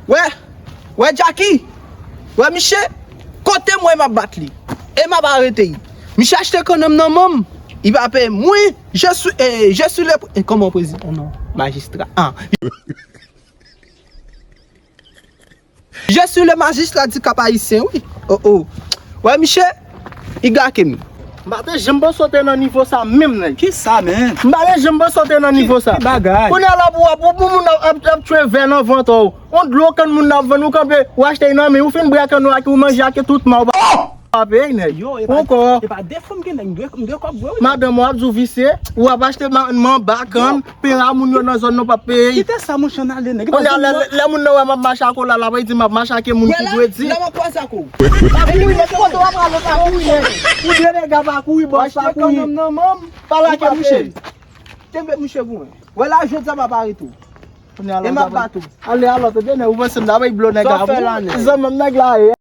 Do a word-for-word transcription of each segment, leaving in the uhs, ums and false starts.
Wè, wè Jacky, wè miche, kote mwen m ap bat li, e m ap arete l. Miche achte kannanm nan manm, li pa peye mwen, je suis, eh, je suis le, eh, kòman prezidan non, majistra, ah. Je suis le magistrat du Cap Haïtien, wi. Oh, oh. Wè miche, li gake m. M pa te janm panse w te nan nivo sa menm, nèg. Kisa, men? M pa te janm panse w te nan nivo sa. Ki bagay? Kounye a la pou w ap, pou moun ap, ap, ap tchwe vè nan vant ou. On dlo kann moun ap vann, ou kanpe, ou achte nan men, ou fin bwè kann ou ak ou manje ak tout ma, ou pa, pa peye, nèg. Yo, e pa, ankò, e pa defo m gen, nèg, m dwe, m dwe kòb vre, wi. Madanm ou ap di w visye, ou ap achte ma-, manba, kann, pera moun yo nan zòn nan p ap peye. Kite sa, monchè, n ale, nèg. Kounye a, lè, lè moun nan wè m ap mache ak ou la, l ap di m ap mache ak moun ki dwe di. Lè m ap kwaze ak ou. Pa kouri, nèg, kote w ap prale, pa kouri, nèg. Ou de nèg a pa kouri, bòs, pa kouri. Pale ak mouche. Kenbe mouche pou mwen. Wè la, jodi a m ap arete w. Kounye a la, e m ap bat ou. Ale alò, tande, nèg, ou panse m ta bay blo nèg a pou zanmi m nèg la ye.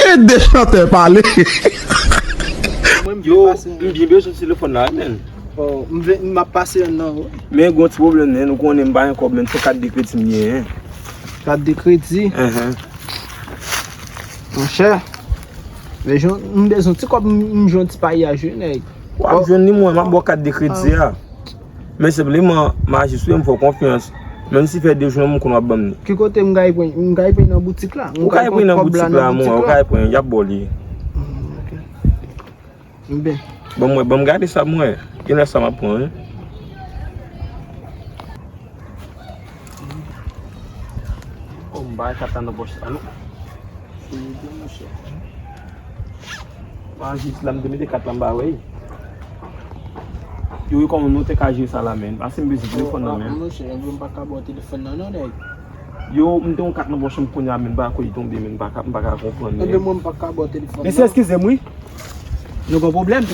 Ede chantè pale. Yo, m byen bezwen telefòn la, men. Oh, m ve-, m ap pase yon nan, wi. Men gon ti pwoblèm, men nou konnen m pa gen kòb, men se kat de kredi m genyen. Kat de kredi? Enhen. Monchè, men jan, m bezwen ti kòb, m, m jwenn ti payaj, wi, nèg. W ap jwenn li, mwen, m ap ba w kat de kredi a. Men senpleman, majis wi, m fè w konfyans. Menm si fè de jou, m konn w ap ban m li. Ki kote m kay pran, m kay pran nan boutik la? Ou kay pran nan boutik la, mwen, ou kay pran, y ap ba w li. Hmm, ok. M byen. Ban m wè, ban m gade sa m wè. Genlè sa m ap pran, wi. Oh, m pa wè kat la nan pòch sa, non. Sou de, monchè. Majis la, m te mete kat la, m pa wè. Yo, yo, kòman nou te ka jere sa la, men? Pase m bezwen telefòn nan, men. Monchè, m pa ka ba w telefòn nan, non, nèg. Yo, m te yon kat nan pòch m kounye a, men m pa kwè li tonbe, men m pa ka, m pa ka konprann, men. Ebyen, mwen, m pa ka ba w telefòn nan. Mesye, eskize m, wi. Nou gon pwoblèm.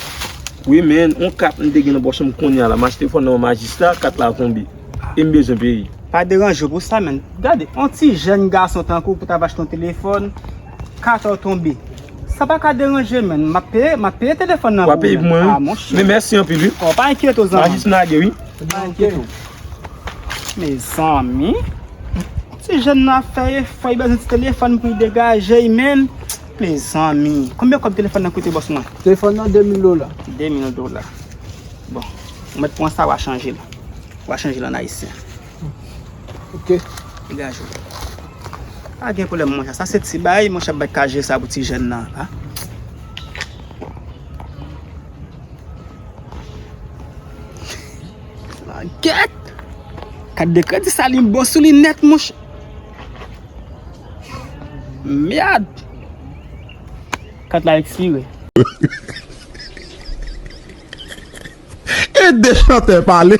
Wi, men, yon kat m te gen nan pòch m kounye a la, m achte telefòn nan yon majis la, kat la tonbe. E m bezwen peye. Pa deranje w pou sa, men. Gade, yon ti jèn gason tankou w pou ta va achte yon telefòn, kat ou tonbe. Sa pa ka deranje, men. M ap peye, m ap peye telefòn nan pou ou, men. W ap peye pou mwen, wi. Ah, monchè. Men mèsi anpil, wi. Oh, pa enkyete w, zanmi. Majis m lage, wi. Pa enkyete w. Mezanmi. Ti jèn nan ap fè efò, li bezwen ti telefòn pou li degaje l, men. Mezanmi. Konbyen kòb telefòn nan koute, bòs mwen? Telefòn nan de mil dola. De mil dola. Bon. Ou mèt pran sa, w a chanje l. W a chanje l an ayisyen. Ok. Degaje w. Pa gen pwoblèm, monchè. Sa se ti bay, monchè, m pa ka jere sa pou ti jèn nan, pa. Langèt! Kat de kredi sa li bon sou li nèt, monchè. Mèd! Kat la ekspire. Ede chantè pale.